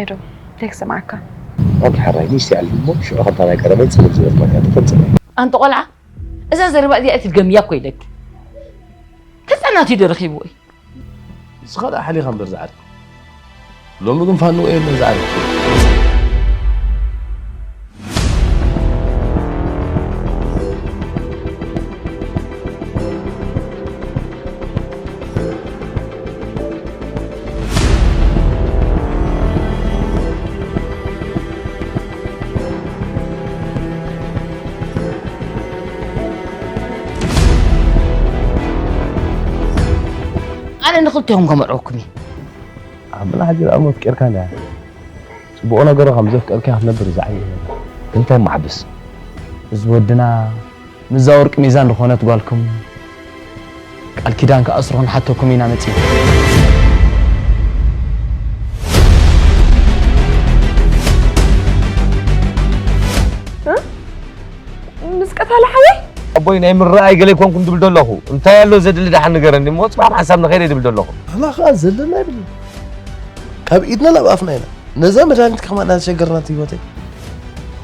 ኤዶ፣ እንታይ ክሰማዓካ? ኣንቲ ሓራይ ሚስቲ ኣልዩ እሞ ሽዑ ከምታ ናይ ቀደመይ ጽምር ዝበልካ እያ ትፈልጥ። ኣንቲ ቆልዓ፣ እዛ ዘረባ እዚኣ ኣይትድገምያ እኮ ኢለኪ። ህፃናት እዩ ዶ ረኺብዎ እዩ? ንስኻ ደኣ ሓሊኻ እምበር ዝዓርኪ። ሎሚ ግን ፋንዎ የለን ዝዓርኪ። ኣነ ንኽልቴኹም ከመርዐውኩም እየ። ኣምና ሕጂ ደኣ መፍቀርካ እንዳ ጽቡቕ ነገሩ ከም ዘፍቀርካ ክትነብር ዝዓየ ነገር። እንታይ ማዕብስ? እዚ ወድና ምስዛ ወርቂ ሚዛን ዝኾነት ጓልኩም ቃል ኪዳን ክኣስሮ ክንሓተኩም ኢና መጺና። ምስ ቀታሊ ሓወይ ኣቦይ ናይ ምረኣይ ገለ ይኮንኩም ትብል ዘለኹ እንታይ ኣሎ ዘድሊ ደሓን ንገረኒ እሞ ፅባሕ ሓሳብ ንኸይደ ትብል ዘለኹ ኣላ ከዓ ዘለና ይብል ካብ ኢድና ናብ ኣፍና ኢና ነዛ መድሃኒት ከማና ተሸገርና ህይወተይ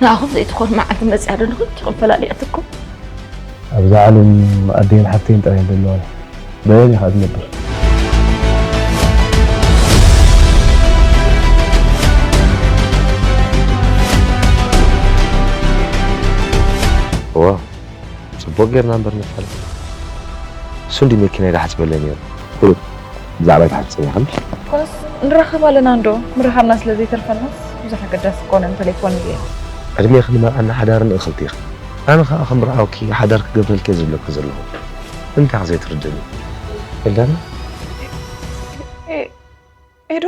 ንኣኹም ዘይትኾን መዓልቲ መፅያ ዶ ንኽልቲኹም ፈላሊኣትኩም ኣብዛ ዓለም ኣደይን ሓፍተይን ጥራይ ዘለዋኒ በየን ኢኻ ትነብር እዋ ጽቡቅ ጌርና እምበር ንፋለጥ እሱ እንዲ መኪና ይዳሓጽበለ ነይሩ ብዛዕባ ይትሓጽብ ይኽእል ኮነስ ንራኸብ ኣለና እንዶ ምርኻብና ስለ ዘይተርፈናስ ብዙሕ ኣገዳሲ ኮነን ተሌፎን ኢለ ዕድሜ ክንመርዓና ሓዳር ንእኽልቲ ኢኻ ኣነ ኸኣ ከምርዓውኪ ሓዳር ክገብረልኪ ዝብለኪ ዘለኹ እንታይ ዘይትርድኒ ኤልዳና ኤዶ